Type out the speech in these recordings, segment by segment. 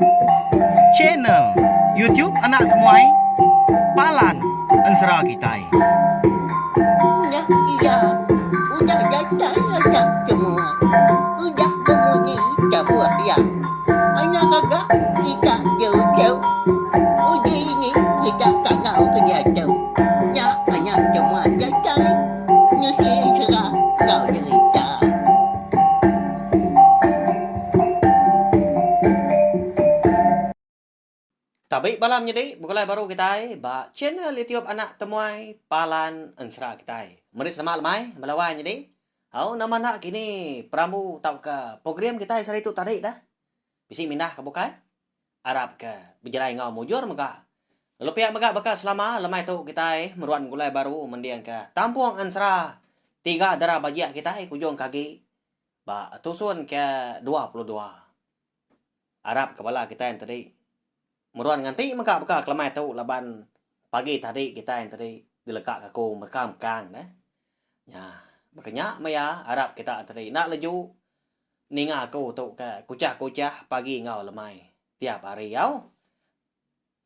Channel YouTube Anak Temuai Palan Ensera Kitai. Nya iya udah datai anak temuai udah bemunyi tabuh iya. Anak gaga kita jauh-jauh uji ini kita kangau ke diatu. Nya anak temuai datai nusi ensera enggau jerita. Tabi bala menyedi begulai baru kitai ba channel YouTube Anak Temuai Palan Ensera kitai. Meri selamat lemai bala wai nyedi. Au nama enda kini perambu tauka program kitai sehari tu tadi dah. Bisi mindah ke bukai. Arap ke bejalai enggau mujur mega. Lalu pia mega baka selama lemai tu kitai meruan begulai baru mendingka tampung ensera tiga dara bajik kitai kujung ke agi ba tusun ke 22. Arap ke bala kitai enti tadi meruan nganti mega baka kelemai tu laban pagi tadi kitai enti tadi dileka ke aku mekang mekang neh. Nya baka nya meh iya arap kita enti tadi enda leju ninga aku tu ke kuchah kuchah pagi enggau lemai tiap hari au.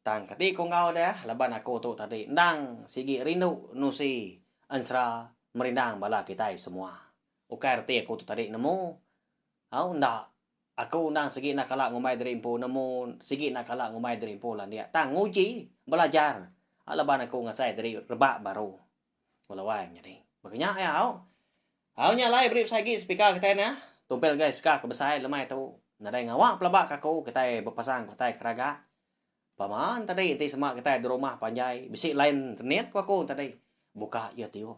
Tang kati ku enggau deh laban aku tu tadi endang sigi rindu nusi ensera merindang bala kitai semua. Ukai reti aku tu tadi nemu au enda. Aku endang sigi enda kala ngumbai diri empu nemu sigi enda kala ngumbai diri empu landik tang nguji belajar laban aku ngasai diri rebak baru. Ngelawai nyadi. Baka nya iya au. Au nya alai beri besai agi speaker kitai neh. Tumpil agi speaker ke besai lemai tu. Nadai ngawa pelaba ke aku kitai bepasang ke utai keraga. Pama tadi enti sema kitai di rumah panjai bisi line internet ku aku tadi. Buka YouTube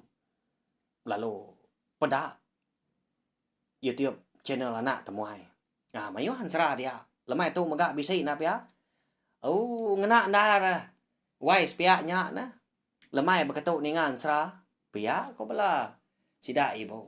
lalu peda. YouTube channel anak temuai. Ah mayuh ensera dia. Lemai tu mega bisi enda pia. Oh ngena endar wai sepiak nya neh. Lemai beketu ninga ensera pia ko bala sida ibu.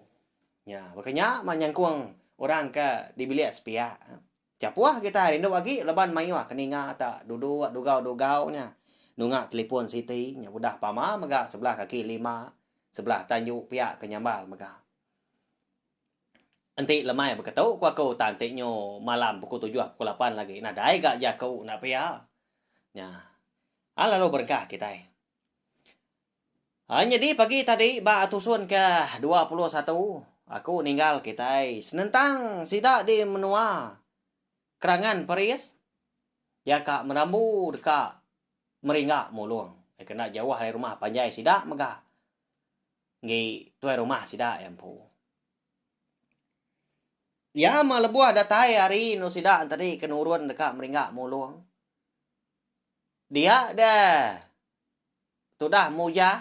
Nya baka nya mah nyangkung orang ke di bilik sepiak. Chapuh kitai rindu agi laban mayuh ke ninga tak duduk dugau-dugau nya nunga telefon siti nya udah pama mega sebelah kaki lima sebelah tanju pia ke nyambal mega. Enti lemai beketu ku aku tang enti nyu malam pukul tujuh pukul lapan lagi nadai ga jaku enda pia. Nya. Ha lalu berengkah kitai. Ha nyadi pagi tadi ba tusun ke 21 aku ninggal kitai senentang sida di menua Kerangan Peris iya ka merambu deka meringga mulung. Kena jauh ari rumah panjai sida mega. Enggi tuai rumah sida iya empu. Iya mah lebuh datai hari enu sida enti ke nurun deka meringga mulung. Dia deh tudah mujah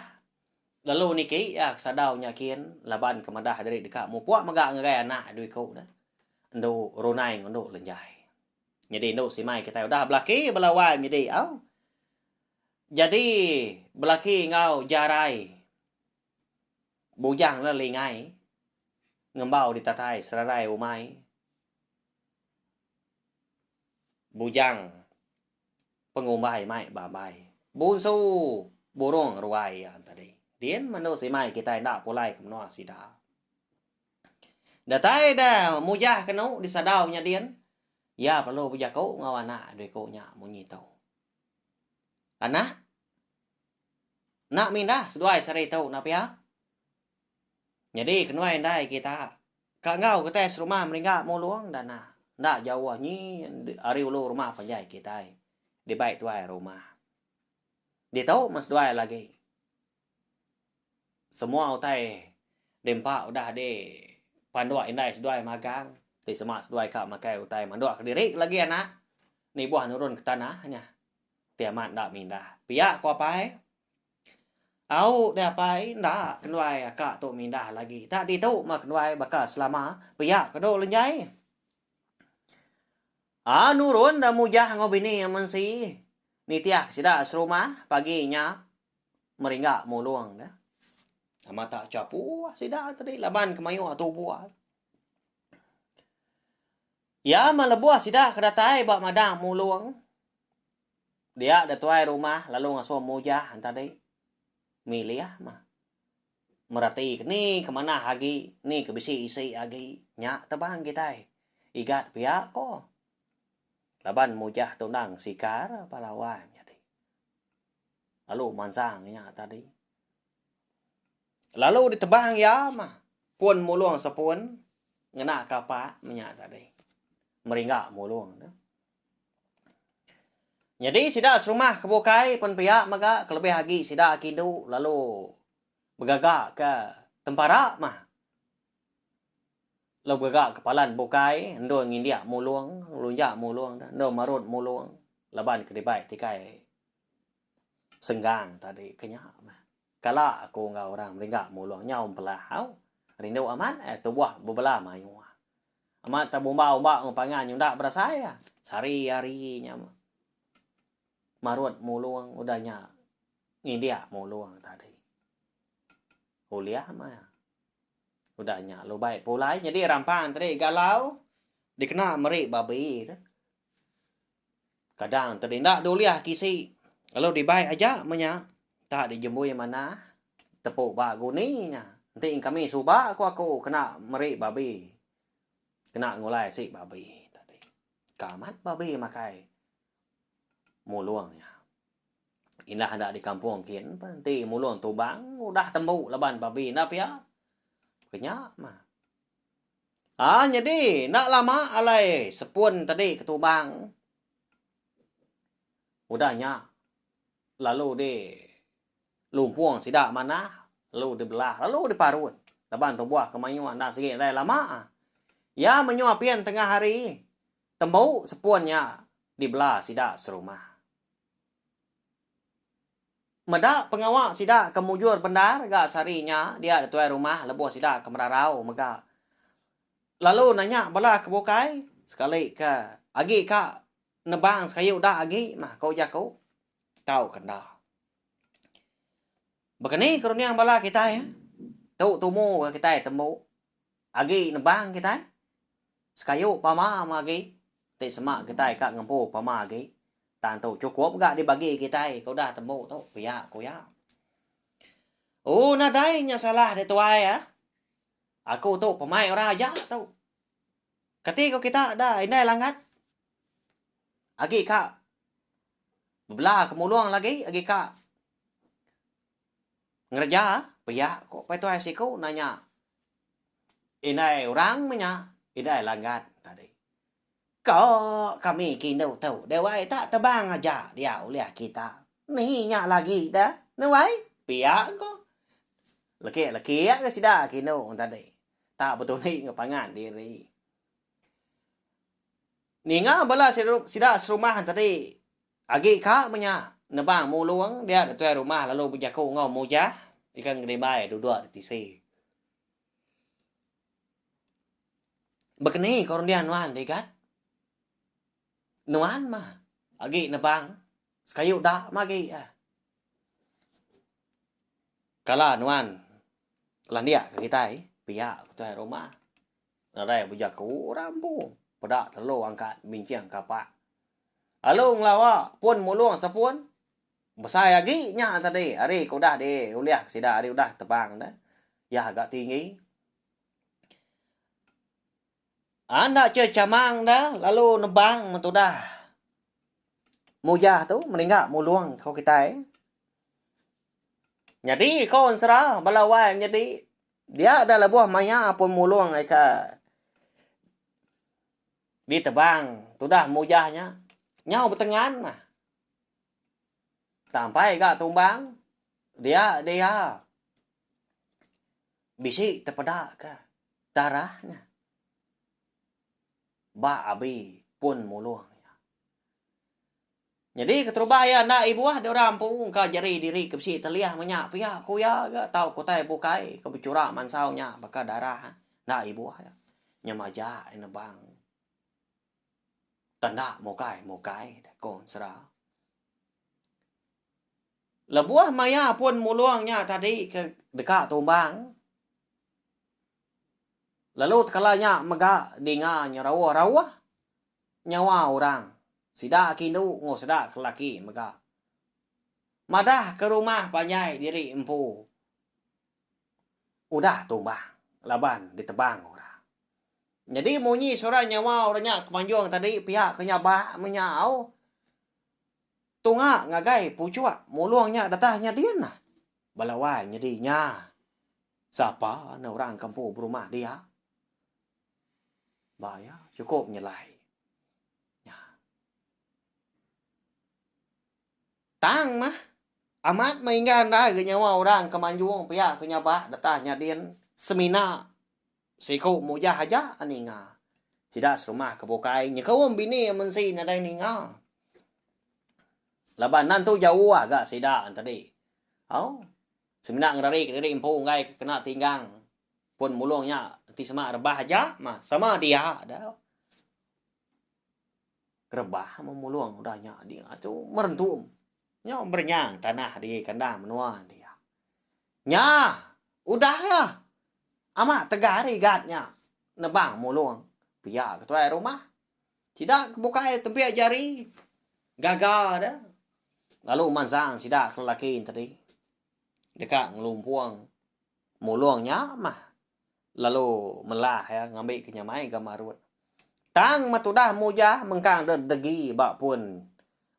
lalu niki iya ke sadau nya kin laban ke madah diri deka mupuk mega ngagai anak dua iku deh. Endu Runai enggau Endu Lenjai. Nyadi endu simai kitai udah belaki bala wai menyedi au. Jadi belaki enggau Jarai Bujang Lelingai ngembau di tatai serarai umai Bujang pengumbai mai bambai Bunsu burung ruai iya tadi. Din mendu simai kitai enda pulai ke menua sida. Datai da mujah kenu di sadau nya din iya perlu bejaku enggau anak dua iku nya munyi tu. Anak. Enda mindah seduai sehari tu enda pia. Nyadi kenuai indai kita ka enggau kitai serumah meringga mulung dana enda jauh nyi ari ulu rumah panjai kitai dibai tuai rumah. Ditu meh seduai lagi. Semua utai diempa udah di panduk indai seduai magang ti sema seduai ka makai utai manduk kediri lagi anak nibuh nurun ke tanah nya. Ti amat enda mindah. Pia ku apai. Au deh apai enda kenduai aka tu mindah lagi. Tak ditu meh kenduai baka selama pia ke du lenjai. Aa nurun da mujah enggau bini mensi nitih sida serumah pagi nya meringga mulung deh. Amat tak chapuh sida tadi laban ke mayuh tubuh. Iya meh lebuh sida ke datai ba madang mulung dia da tuai rumah lalu ngasuh mujah tadi milih meh mereti ke ni ke manah agi ni ke bisi isi agi nya tebang kitai igat pia ko. Laban Mujah tu endang sikar bala wai menyadi. Lalu mansang nya tadi. Lalu ditebang iya mah pun mulung sepun ngena kapak menya tadi. Meringga mulung tu. Nyadi sida serumah ke bukai pun pia mega kelebih agi sida ke indu lalu begaga ke tempara mah. Lalu begaga ke palan bukai endur ngindik mulung, ngelunjak mulung endur marut mulung laban ke dibai tikai senggang tadi ke nya mah. Kala aku enggau orang meringga mulung nyau empelah au. Rindu amat eh tubuh bebela mayuh. Amat tak bumba-umba enggau pangan nyunda berasai ah. Sehari-hari nya marut mulung udah nya ngindik mulung tadi. Ulih mah. Udah nya lubai pulai nyadi rampang tadi galau dikena meri babi tu. Kadang tadi enda dulih kisi lalu dibai aja meh nya tak dijembui manah tepu ba guni nya. Enti kami suba ku aku kena meri babi kena ngulai si babi tadi. Ka amat babi makai mulung nya. Indah enda di kampung kin pa enti mulung tubang udah tembu laban babi enda pia. Kenya mah. Aa nyadi enda lama alai sepun tadi ke tubang udah nya lalu di lumpung sida manah lalu dibelah lalu diparut laban tubuh ke mayuh enda sigi nadai lama. Iya menyuh pin tengah hari tembu sepun nya dibela sida serumah. Meda pengawa sida ke mujur bendar ga sehari nya dia tuai rumah lebuh sida ke merarau mega lalu nanya bala ke bukai sekali ke agi ka nebang sekayu da agi mah ku jaku tau ke enda. Baka ni ke runding bala kitai tu tumu ga kitai tembu agi nebang kitai sekayu pama mah agi ti sema kitai ka ngempu pama agi tang tu chukup ga dibagi kitai ke udah tembu tu pia ku iya. Ooh nadai nya salah deh tuai ah. Aku tu pemai orang aja tu. Kati ko kita da indai langat agi ka bebela ke mulung lagi agi ka ngereja pia ko pai tuai siku nanya indai orang meh nya indai langgat tadi. Ko kami ke indu tu deh wai tak tebang aja dia ulih kita. Ni nya lagi da ne wai pia ko. Lekik lekik ga sida ke indu tadi tak betundi enggau pangan diri. Ninga bala sida serumah tadi agi ka meh nya nebang mulung dia tuai rumah lalu bejaku enggau Mujah ikan ngerimbai duduk di tisi. Bekeni ko runding nuan Rigat? Nuan mah agi nebang sekayu da mah agi. Kala nuan landik ke kitai pia ku tuai rumah. Nadai bejaku orang empu peda telu angkat binching kapak. Lalu ngelawa pun mulung sepun besai agi nya tadi ari ke udah diulih sida ari udah tebang ne iya ga tinggi. Anda che chamang da lalu nebang metudah mujah tu meningga mulung ko kitai. Nyadi ko ensera bala wai nyadi dia da lebuh maya pun mulung ai ka ditebang tudah mujah nya nyau betengan mah. Tampai ga tumbang dia dia bisi tepeda ka darah nya ba abi pun mulung nya. Nyadi keterubah iya enda ibuh diorang empu engka jari diri ke bisi telih menya pia ku iya ga tauka utai bukai ke bechura mansau nya baka darah enda ibuh iya. Nya majak iya nebang tanda mukai mukai ko ensera. Lebuh maya pun mulung nya tadi ke deka tumbang lalu tekala nya mega dinga nyerauh rauh nyawa orang sida ke indu enggau sida ke lelaki mega madah ke rumah panjai diri empu udah tumbang laban ditebang orang. Nyadi munyi sura nyawa orang nya ke manjung tadi pia ke nyabak menya au. Tunga ngagai puchuk mulung nya datah nya din. Bala wai nyadi nya. Sapa ne orang ke empu berumah dia. Ba iya chukup nyelai. Nya. Tang mah amat meh inggar enda ga nyawa orang ke manjung pia ke nyabak datah nya din semina siku mujah aja ninga. Sida serumah ke bukai nyengkaum bini mensi nadai ninga. Laban nan tu jauh ga sida tadi. Au semina ngerari kediri empu enggai ke kena tinggang pun mulung nya enti sema rebah aja mah sama dia da. Rebah memulung udah nya dia tu merentum. Nya berenyang tanah di kandang menua dia. Nya udah iya. Amat tegar igat nya nebang mulung pia ketuai rumah. Sida ke bukai tempik jari gaga de lalu mansang sida ke lelaki tadi deka ngelumpung mulung nya mah. Lalu melah iya ngambi ke nyamai ga marut. Tang meh tudah mujah mengkang deh degi ba pun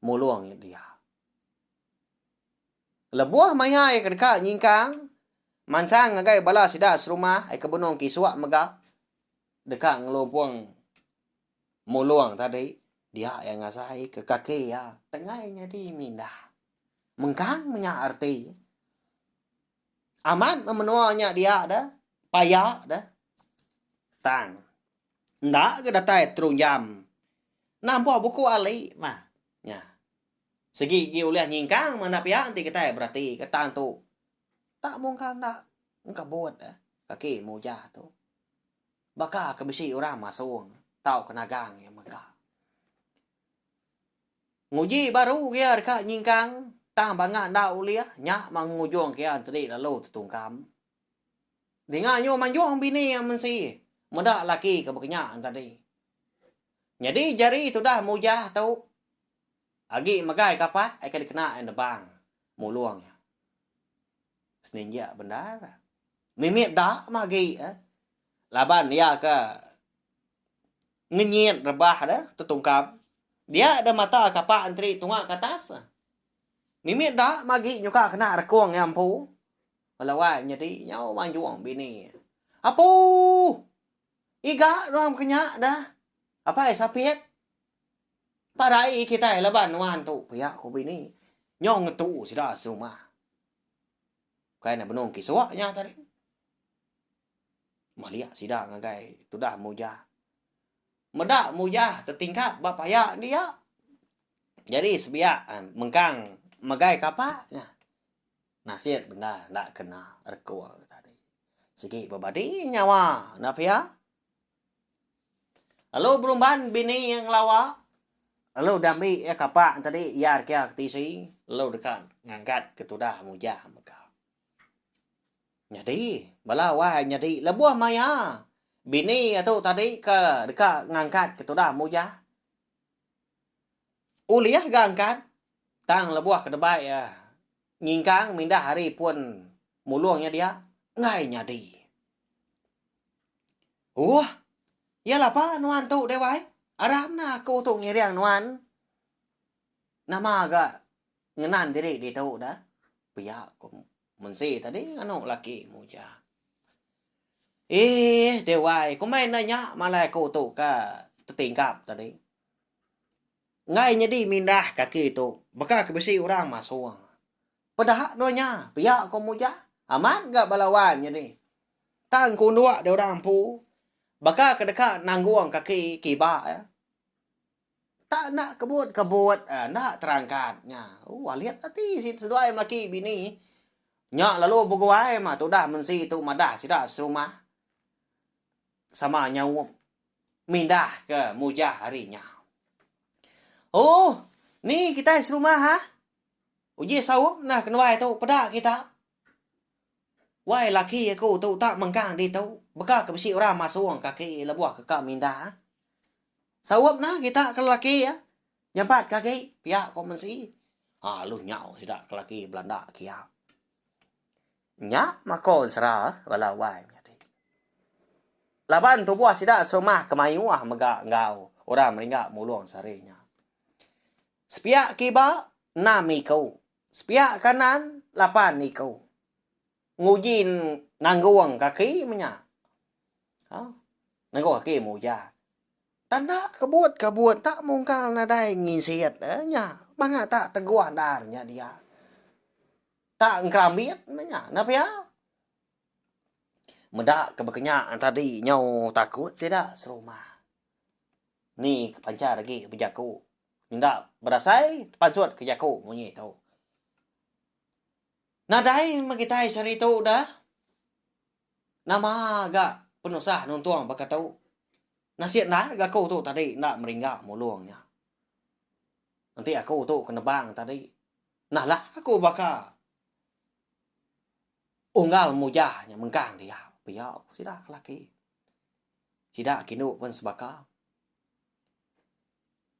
mulung nya dia. Lebuh maya iya ke deka nyingkang mansang ngagai bala sida serumah iya ke benung kisuk mega deka ngelumpung mulung tadi dia iya ngasai ke kaki iya tengai nyadi mindah. Mengkang meh nya reti. Amat meh menua nya dia deh, paya deh. Tang enda ga datai terunjam nampuk buku ali mah nya. Sigi gi ulih nyingkang meh enda pia enti kitai berati ke tang tu. Tak mungkal enda engkebut eh kaki mujah tu. Baka ke bisi orang masung tauka nagang iya mega. Nguji baru iya deka nyingkang tang banga enda ulih nya mah ngujung ke iya enteri lalu tetungkam. Dinga nyu manjung bini iya mensi meda laki ke bekenya tadi. Nyadi jari tudah mujah tu agi megai kapak ai ke dikena iya nebang mulung iya. Seninjik bendar. Mimit da mah agi laban iya ke ngenyit rebah deh tetungkap. Dia deh mata kapak enteri tunga ke atas. Mimit da magi nyuka kena rekung iya empu. Bala wai nyadi nyau manjung bini. Apu! Iga nuan kenya deh. Apai sapit. Parai kitai laban nuan tu pia ku bini. Nyau ngetu sida serumah. Kai ne benung kisuk nya tadi. Malik sida ngagai tudah mujah. Meda mujah tetingkap ba paya dia. Jadi sebiak mengkang megai kapak nya. Nasit bendar enda kena rekung tadi. Sigi bebadi nyawa enda pia. Lalu berumban bini iya ngelawa lalu diambi iya kapak tadi iya kia ke tisi lalu deka ngangkat ke tudah mujah mega. Nyadi, bala wai nyadi lebuh maya bini iya tu tadi ke deka ngangkat ke tudah mujah. Ulih ga angkat tang lebuh ke debai iya nyingkang mindah ari pun mulung iya dia enggai nyadi. Uhh, iya lapa nuan tu deh wai? Aram ne aku tu ngiring nuan. Nama ga ngenan diri ditu dah. Pia ku Mensi tadi nganu laki muja. Eeh deh wai kumbai enda nya malai aku tu ke tetingkap tadi. Enggai nyadi mindah kaki tu baka ke bisi orang masung. Peda dua nya pia ko muja. Amat ga bala wai nyadi. Tang kunduk deh orang empu baka ke deka nanggung kaki kiba iya. Tak enda kebut-kebut enda terangkat nya. Ooh alit ati seduai melaki bini. Nya lalu beguai mah tudah mensi tu madah sida serumah sama nyaup mindah ke mujah ari nya. Ooh ni kitai serumah hah. Uji saup nah kenuai tu peda kita. Wai laki aku tu tak mengkang ditu baka ke bisi orang masung kaki lebuh ke ka mindah. Saup nah kita ke lelaki ya. Nyampat kaki pia ko mensi. Ha lu nyau sida ke lelaki belanda kia. Nya mako ensera bala wai menyadi. Laban tubuh sida serumah ke mayuh mega enggau orang meringga mulung sehari nya. Sepiak kiba enam iku, sepiak kanan lapan iku. Nguji nanggung kaki menya. Ha? Nanggung kaki mujah. Tanda kebut-kebut tak mungkal nadai nginsit nya. Banga tak teguh endar nya dia. Tak engkerambit menya. Enda pia? Meda ke bekenya tadi nyau takut sida serumah. Ni ke panchar agi bejaku enda berasai tepansut ke jaku munyi tu. Nadai meh kitai sehari tu dah. Nama ga penusah nuntung baka tu. Nasit endar ga aku tu tadi enda meringga mulung nya. Enti aku tu ke nebang tadi nalah aku baka Unggal mujah nya mengkang dia pia ku sida ke laki. Sida ke indu pun sebaka.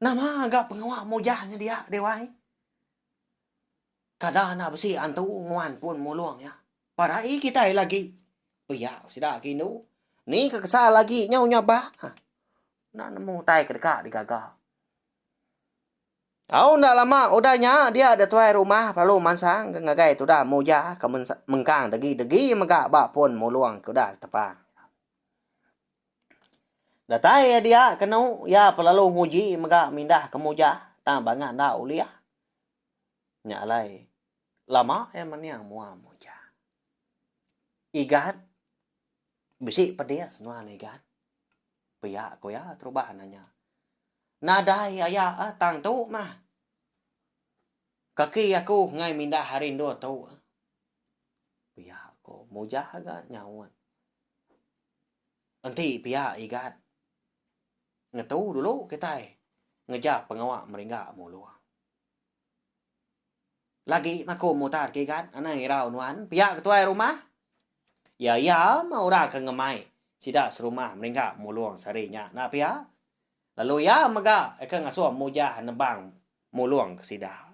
Nama ga pengawa mujah nya dia deh wai. Kada enda bisi antu nguan pun mulung nya. Parai kitai lagi pia ku sida ke indu. Ni ke kesal agi nyau nyabak. Enda nemu utai ke deka digaga. Au enda lama udah nya dia da tuai rumah lalu mansang ke ngagai tudah Muja ke mengkang degi-degi mega ba pun mulung ke udah ditepang. Datai iya dia kenu iya pelalu nguji mega mindah ke Muja tang bangat enda ulih. Nya alai lama iya mening mua Muja. Igat bisi pedis nuan Igat. Pia ku iya terubah nanya. Nadai aya ah tang tu mah. Kaki aku ngai mindah ari endur tu. Pia ku Mujah ga nyaut. Enti pia igat ngetu dulu kitai ngeja pengawa meringga mulung. Lagi maku mutar ke igat anang irau nuan pia ketuai rumah. Iya iya mah orang ke ngemai sida serumah meringga mulung sehari nya enda pia. Lalu iya mega ke ngasuh mujah nebang mulung ke sida.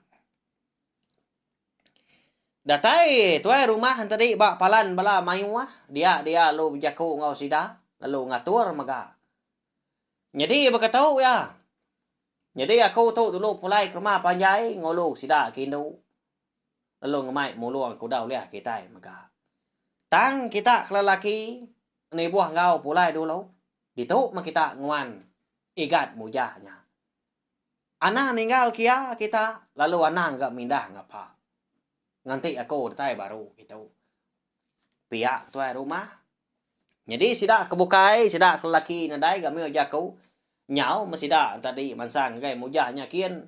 Datai tuai rumah enti ba palan bala mayuh dia dia lalu bejaku enggau sida lalu ngatur mega. Nyadi baka tu iya. Nyadi aku tu dulu pulai ke rumah panjai ngulu sida ke indu lalu ngemai mulung ke udah ulih kitai mega. Tang kita ke lelaki nibuh enggau pulai dulu ditu meh kita nguan igat mujah nya. Anang ninggal kia kita lalu anang ga mindah ngapa. Nganti aku datai baru kitu. Pia ketuai rumah. Nyadi sida ke bukai, sida ke lelaki nadai ga mih jaku. Nyau meh sida tadi mansang ngagai mujah nya kin.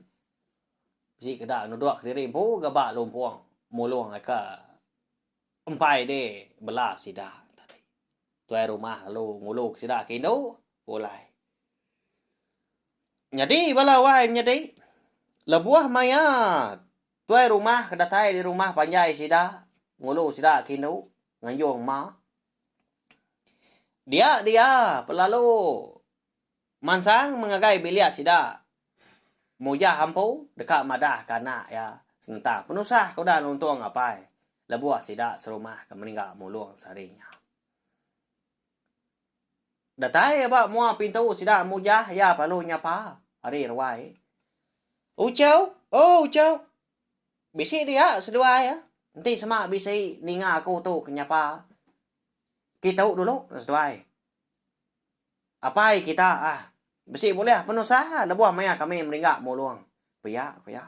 Bisi keda nuduk kediri empu ga ba lumpung mulung aka empai deh bela sida tadi. Tuai rumah lalu ngulu ke sida ke indu pulai. Nyadi bala wai menyadi lebuh maya tuai rumah ke datai di rumah panjai sida ngulu sida ke indu nganjung ma. Dia dia pelalu mansang mengagai bilik sida Mujah empu deka madah ke anak iya senentang penusah ke udah nuntung apai lebuh sida serumah ke meningga mulung sehari nya. Datai ba mua pintu sida Mujah iya pelalu nyapa ari ruai. Uchu, oh uchu. Bisi dia seduai iya. Enti sema bisi ninga aku tu ke nyapa. Kitu dulu seduai. Apai kita ah bisi bulih penusah lebuh maya kami meringga mulung. Pia ku iya.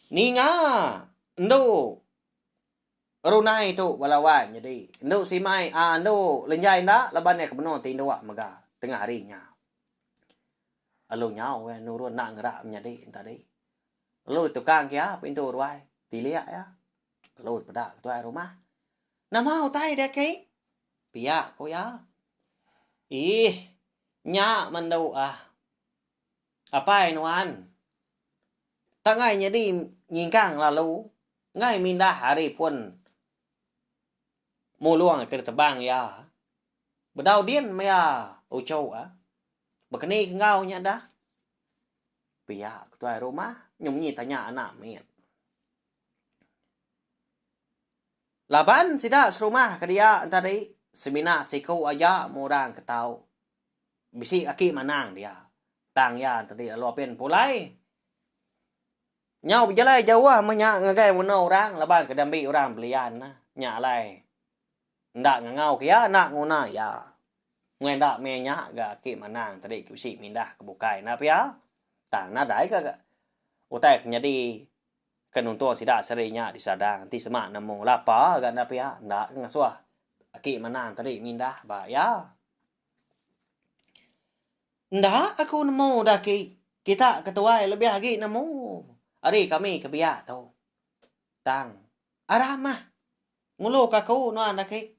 Ninga endu Runai tu bala wai nyadi. Endu Simai ah endu Lenjai enda laban iya ke benung tinduk mega tengah hari nya. Lalu nyau iya nurun enda ngerak menyadi tadi. Lalu tukang ke iya pintu ruai tilik iya. Lalu peda ketuai rumah. Nama utai deh aki? Pia ku iya. Ih, nya mendu ah. Apai nuan. Tak ngai nyadi nyingkang lalu ngai mindah ari pun mulung ke ditebang iya. Bedau din maya uchu ah. Bekeni ke enggau nya dah. Pia ketuai rumah nyu munyi tanya anak mit. Laban sida serumah ke dia tadi. Semina siku aja meh orang ke tau bisi aki manang dia. Tang iya tadi lalu apin pulai. Nyau bejalai jauh meh nya ngagai menua orang laban ke diambi orang belian. Nya alai enda ngangau ke iya enda nguna iya. Ngai enda meh nya ga aki manang tadi ke bisi mindah ke bukai enda pia. Tang nadai ga utai ke nyadi ke nuntung sida seri nya disadang enti sema nemu lapa ga enda pia enda ke ngasuh aki manang tadi mindah ba iya. Enda aku nemu da aki kita ke tuai lebih agi nemu ari kami ke biak tu. Tang aram mah ngulu ka aku nuan aki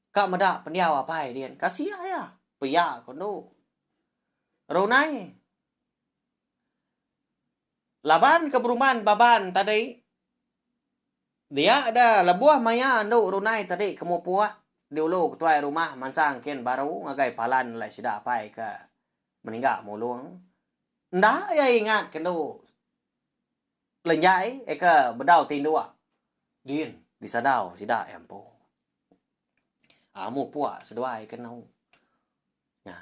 ka meda pendiau apai din kasih iya pia ku endu. Runai laban ke berumban baban tadi. Dia da lebuh maya endu Runai tadi ke mupuk diulu ketuai rumah mansang kin baru ngagai palan alai sida apai ke meningga mulung. Enda iya ingat ke endu Lenjai ke bedau tinduk din disadau sida iya empu. Aaa mupuk seduai ke endu nya.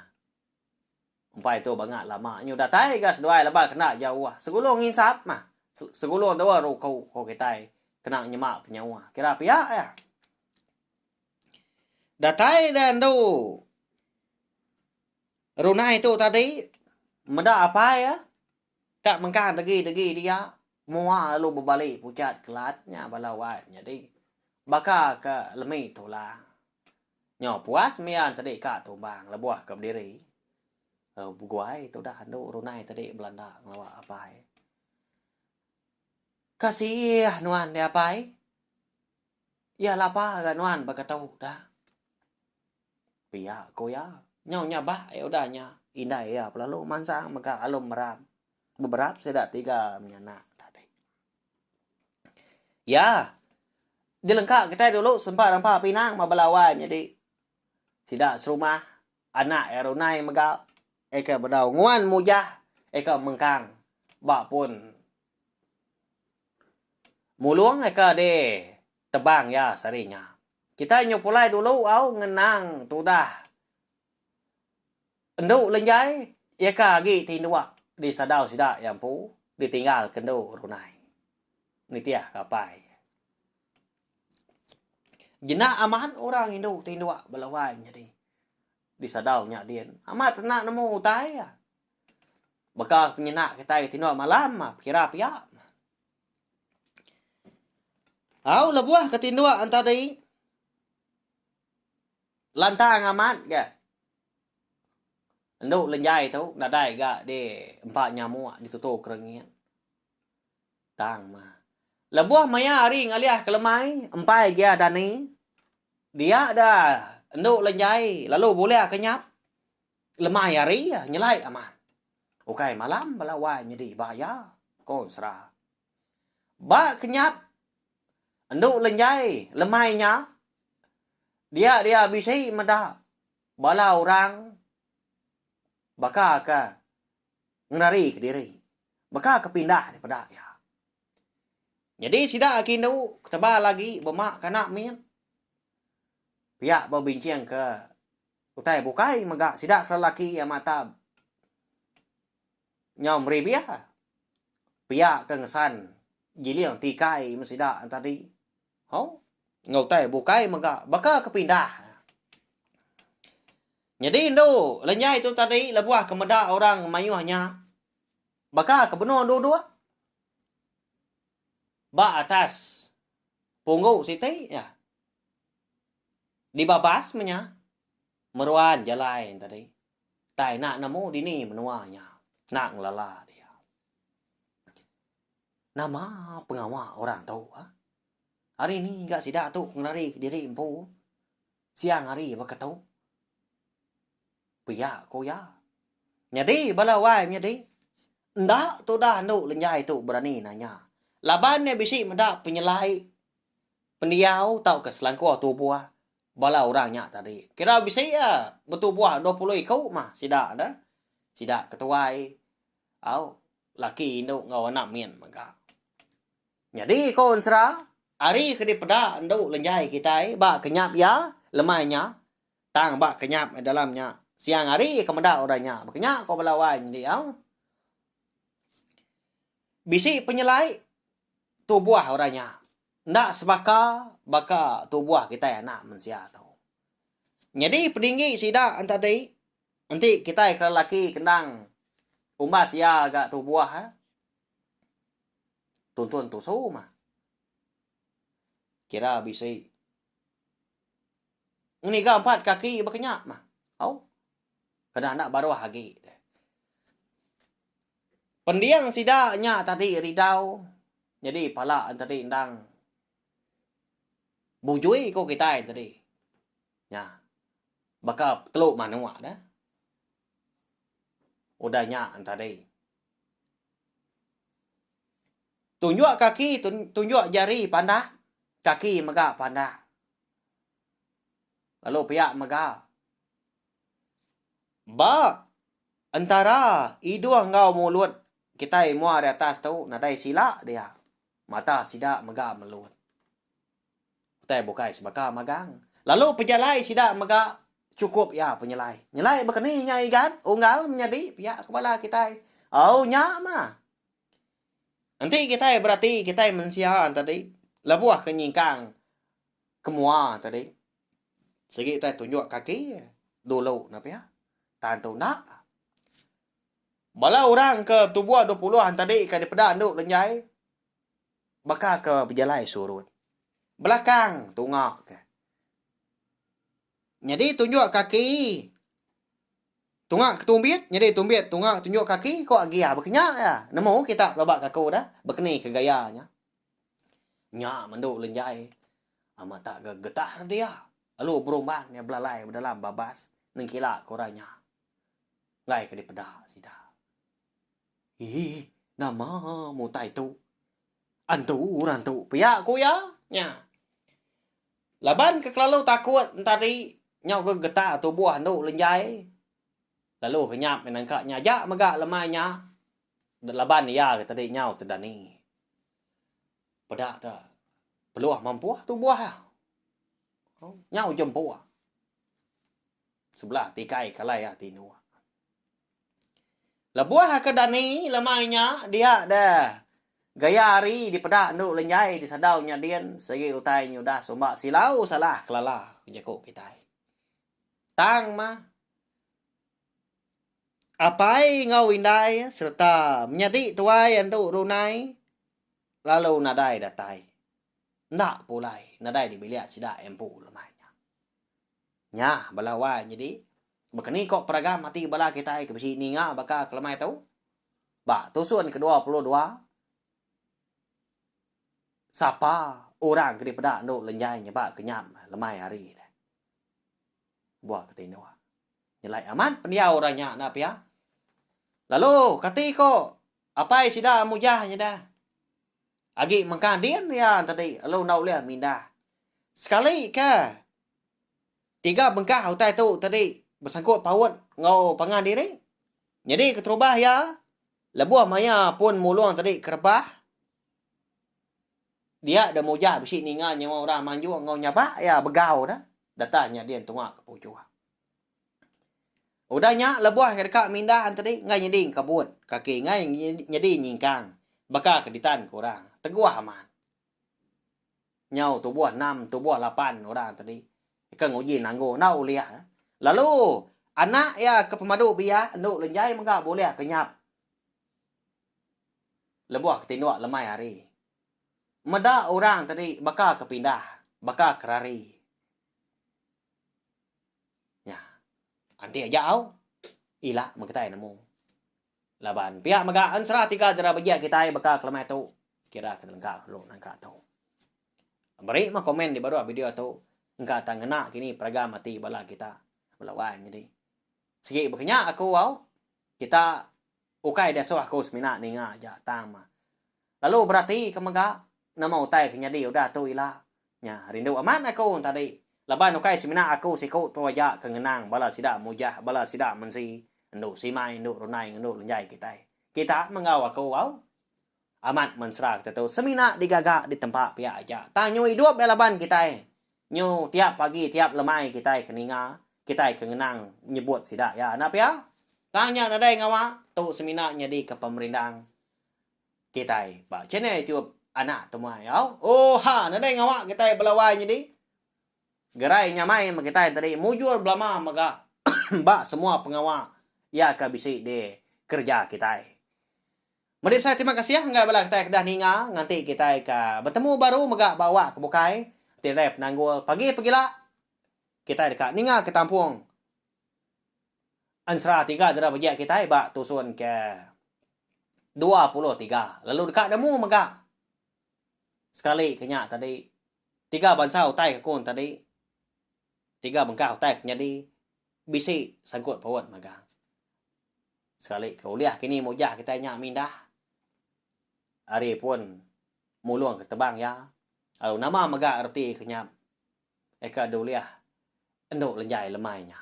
Empai tu bangat lama nyu datai ga seduai laban kena jauh segulung nginsap mah segulung dua ruku ko kitai kena nyema penyauh kira pia iya. Datai da endu Runai tu tadi meda apai iya tak mengkang degi-degi dia mua lalu bebali puchat kelat nya bala wai nyadi baka ke lemi tulang. Nyau puas mia tadi ka tumbang lebuh ke bediri. Beguai tudah andu runai tadi belanda ngelawa apai. Kasih nuan deh apai. Iya lapa ga nuan baka tu dah. Pia ku iya. Nyau nyabak iya udah nya. Indai iya pelalu mansang mega alum merap. Beberap sida tiga menyanak tadi. Ya. Dilengka kitai dulu sempa rampa pinang ba bala wai nyadi sida serumah anak iya runai mega eka bedau nguan mujah eka mengkang ba pun mulung eka di tebang iya sehari nya. Kitai nyu pulai dulu au ngenang tudah endu lenjai eka agi tinduk di sadau sida iya empu ditinggal ke endu runai. Nitih ke apai. Jenak amat orang indu tinduk bala wai nyadi di sadau nya din. Amat enda nemu utai. Baka penyenak kitai tinduk malam kira pia. Au lebuh ke tinduk entadi lantang amat ga. Endu lenjai tu nadai ga di empa nyamuk ditutu kerengit. Tang mah. Lebuh maya hari ngalih ke lemai, empai gia dani, dia da endu lenjai lalu bulih kenyap lemai hari nyelai amat. Ukai malam bala wai nyedi ba iya, ko Ensera. Ba kenyap endu lenjai lemai nya, dia dia bisi meda bala orang baka ke ngerari kediri baka ke pindah daripada iya. Nyadi sida agi indu ketebal agi bema kana mit pia bebincing ke utai bukai mega sida ke lelaki mata nyau meri bia pia ke ngesan giling tikai meh sida tadi. Ho enggau utai bukai mega baka ke pindah. Nyadi indu lenyai tu tadi lebuh ke meda orang mayuh nya baka ke benung duduk ba atas punggu siti iya. Dibabas meh nya meruan jalai ne tadi. Tai enda nemu dini menua nya enda ngelala dia. Nama pengawa orang tu ah. Hari ni ga sida tu ngelari diri empu. Siang hari baka tu. Pia ku iya. Nyadi bala wai menyadi enda tudah endu lenjai tu berani nanya. Laban iya bisi meda penyelai pendiau tauka selangkuh tubuh bala orang nya tadi. Kira bisi iya betubuh 20 iku mah sida ne. Sida ketuai au laki indu enggau anak min mega. Nyadi ko ensera, ari ke dipeda endu lenjai kitai ba kenyap iya, lemai nya tang ba kenyap dalam nya siang hari ke meda orang nya. Baka nya ko bala wai nyadi au. Bisi penyelai tubuh orang nya enda sebaka baka tubuh kitai anak mensia tu. Nyadi peninggi sida entadi enti kitai ke lelaki kendang umbas iya ga tubuh tuntun tusu mah. Kira bisi ngeniga empat kaki baka nya mah. Au. Kena enda baruh agi. Pending sida nya tadi ridau nyadi pala tadi endang bujui ku kitai tadi. Nya baka telu manuk dah. Udah nya tadi. Tunjuk kaki tunjuk jari pandak, kaki mega pandak. Lalu pia mega ba entara idung enggau mulut kitai mua ari atas tu nadai sila dia. Mata sida mega melut. Utai bukai sebaka magang. Lalu pejalai sida mega chukup iya penyelai. Nyelai baka ni nya Igat, unggal menyadi pia ke bala kitai. Au nya mah. Enti kitai berati kitai mensia tadi lebuh ke nyingkang ke mua tadi sigi tai tunjuk kaki dulu ne pia. Tang tu enda. Bala orang ke tubuh 20 tadi ke dipeda endu lenjai baka ke bejalai surut. Belakang tunga ke. Nyadi tunjuk kaki tunga ke tumbit nyadi tumbit tunga tunjuk kaki ko agi ah baka nya iya. Nemu kita pelaba ke aku dah bekeni ke gaya nya. Nya mendu lenjai amat tak ga getar dia lalu berumban iya belalai dalam babas nengkila ke orang nya. Enggai ke dipeda sida. Ih nama mutai tu. Antu orang tu pia ku iya nya. Laban ke kelalu takut entadi nyau ke getar tubuh andu lenjai lalu kenyap nangka nya aja mega lemai nya laban iya ke tadi nyau tedani. Peda te peluh mampuh tubuh iya. Nyau jempuh. Sebelah tikai kalai iya tinduk. Lebuh ke dani lemai nya dia deh gaya hari dipeda endu lenjai disadau nya din sigi utai nyudah sumba silau salah kelala ku jaku kitai. Tang mah apai enggau indai sereta menyadi tuai endu runai lalu nadai datai enda pulai nadai di bilik sida empu lemai nya. Nya bala wai nyadi baka ni ko peragam ati bala kitai ke bisi ninga baka ke lemai tu ba tusun ke 22 sapa orang ke dipeda endu lenjai nyeba kenyap lemai hari deh. Buah ke tinduk. Nyelai amat pendiau orang nya enda pia. Lalu kati ko apai sida mujah nyeda. Agi mengkang din iya tadi lalu enda ulih mindah. Sekali ke tiga bengkah utai tu tadi besangkut paut enggau pangan diri. Nyadi keterubah iya lebuh maya pun mulung tadi ke rebah dia da mujah bisi ninga nyawa orang manjung enggau nyabak iya begau ne datai nya din tunga ke puchuk. Udah nya lebuh ke deka mindah tadi enggai nyadi engkebut kaki enggai nyadi nyingkang baka ke ditan ke orang. Teguh amat. Nyau tubuh enam tubuh lapan orang tadi ke nguji nanggu enda ulih. Lalu anak iya ke pemadu biak endu lenjai mega bulih kenyap lebuh ke tinduk lemai hari. Meda orang tadi baka ke pindah baka ke rari. Nya. Anti aja au. Ila meh kitai nemu. Laban pia mega ensera tiga dera bejik kitai baka kelemai tu kira ke lengka dulu nangka tu. Beri meh komen di baruh video tu engka tang ngena kini peragam ati bala kita bala wai nyadi. Sigi baka nya aku au. Kita Ukai diasuh aku semina ninga aja tang mah. Lalu berati ke mega nama utai ke nyadi udah tu ila. Nya rindu amat aku tadi laban ukai semina aku siku tu aja ke ngenang bala sida mujah bala sida mensi endu simai endu runai endu lenjai kitai. Kita meh enggau aku au. Amat mensera kita tu semina digaga ditempa pia aja tang nyu idup iya laban kitai. Nyu tiap pagi tiap lemai kitai ke ninga, kitai ke ngenang nyebut sida iya. Enda pia? Tang nya nadai ngawa, tu semina nyadika pemerindang kitai ba channel YouTube Anak Temuai. Au. Ooha nadai ngawa kitai bala wai nyadi. Gerai nyamai meh kitai tadi mujur belama mega ba semua pengawa iya ke bisi di kereja kitai. Meri besai terima kasih ngagai bala kitai ke dah ninga nganti kitai ke betemu baru mega ba awak ke bukai enti nadai penanggul pagi pegila kitai deka ninga ke tampung ensera tiga dera bejek kitai ba tusun ke 23 lalu deka nemu mega sekali ke nya tadi tiga bansa utai ke ku tadi tiga bengkah utai ke nyadi bisi sangkut paut mega. Sekali ke ulih kini mujah kitai nya mindah ari pun mulung ke tebang iya lalu nama mega reti ke nya eka dulih endu lenjai lemai nya.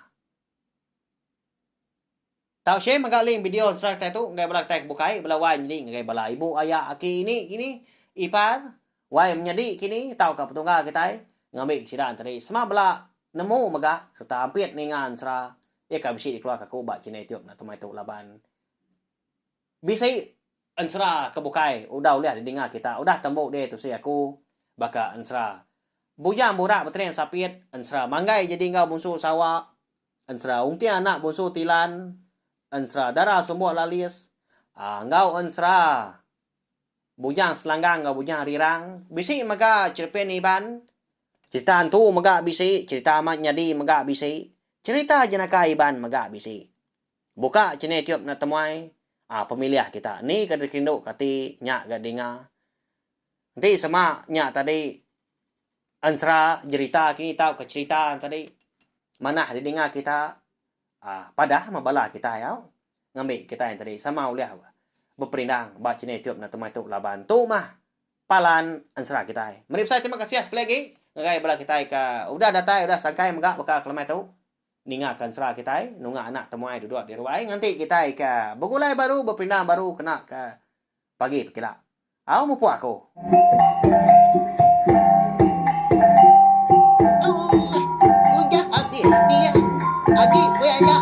Tau share mega link video ensera kitai tu ngagai bala kitai ke bukai bala wai nyadi ngagai bala ibu aya aki ini kini ipar wai menyadi kini tauka petunggal kitai ngambi sida enteri sema bala nemu mega sereta ampit ninga ensera Iya ka bisi dikeluarka aku ba channel YouTube enda temai tu laban bisi ensera ke bukai udah ulih didinga kita udah tembu deh tusi aku baka ensera Bujang Burak Betering Sapit, ensera Manggai Jadi Enggau Bunsu Sawa, ensera Ungting Anak Bunsu Tilan, ensera Dara Sumbuk Lalis aaa enggau ensera Bujang Selanggang enggau Bujang Rirang. Bisi mega Cherepin Iban Cerita antu mega bisi, cerita amat nyadi mega bisi, cerita jenaka Iban mega bisi. Buka channel YouTube enda temuai, ah pemilih kita ni ke dikerindu ke ati nya ga dinga. Enti sema nya tadi ensera jerita kini tauka cerita tadi manah didinga kita ah padah meh bala kitai au ngambi kitai tadi sama ulih beperindang ba channel YouTube enda temuai tu laban tu mah palan ensera kitai. Meri besai terima kasih sekali agi ngagai bala kitai ke udah datai udah sangkai mega baka ke lemai tu ninga ke ensera kitai nunga anak temuai duduk di ruai nganti kitai ke begulai baru beperindang baru kena ke pagi pekila. Au mupuk aku. Udah abis dia agi bela.